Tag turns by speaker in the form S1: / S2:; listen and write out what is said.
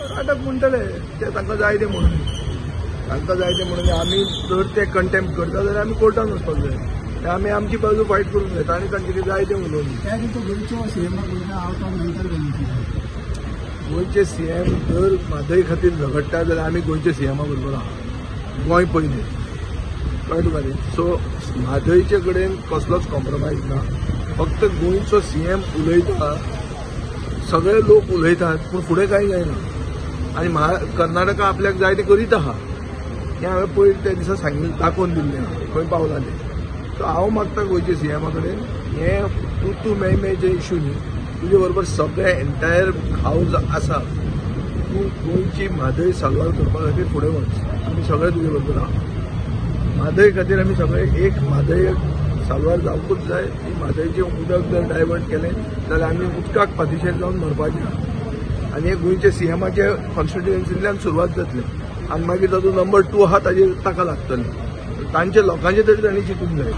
S1: कर्नाटक म्हणटले ते तांकां जाय ते म्हणून, तांकां जाय ते म्हणून. आमी जर ते कंटेम्प्ट करता जाल्यार आमी कोर्टान वचपाक जाय. ते आमी आमची बाजू फायट करूंक जाय. तांणी तांचे कितें जाय तें उलोवंक.
S2: त्या दिसा गोंयचो सीएम गोंयच्या आउट ऑफ मेंटल बॅलन्स.
S1: गोंयचे सीएम जर म्हादय खातीर झगडटा जाल्यार आमी गोंयच्या सीएमा बरोबर आहा. गोंय पयलें, कळ्ळें तुका न्ही? सो म्हादयचे कडेन कसलोच कॉम्प्रोमायज ना. फक्त गोंयचो सीएम उलयता, सगळे लोक उलयतात, पूण फुडें कांय जायना. आनी कर्नाटका आपल्याक जाय तें करीत आहा. हें हांवें पयर त्या दिसा सांगिल्लें, दाखोवन दिल्लें आहा खंय पावला तें. सो हांव मागता गोंयच्या सीएमा कडेन, हें तूं तूं मे मेचे इशू न्ही, तुजे बरोबर सगळे एंटायर हावज आसा. तूं गोंयची म्हादय साल्वार करपा खातीर फुडें वच. आमी सगळे तुजे बरोबर आहा. म्हादय खातीर आमी सगळे एक म्हादय साल्वार जावंकूच जाय. ही म्हादयचें उदक जर डायवर्ट केलें जाल्यार आमी उदकाक पातिशेर जावन मरपाचें आहा. आनी हे गोंयच्या सीएमाच्या कॉन्स्टिट्युएन्सींतल्यान सुरवात जातली आनी मागीर तातूंत नंबर 2 आहा ताजेर ताका लागतलें. तांच्या लोकांचें तरी तांणी चिंतूंक जाय.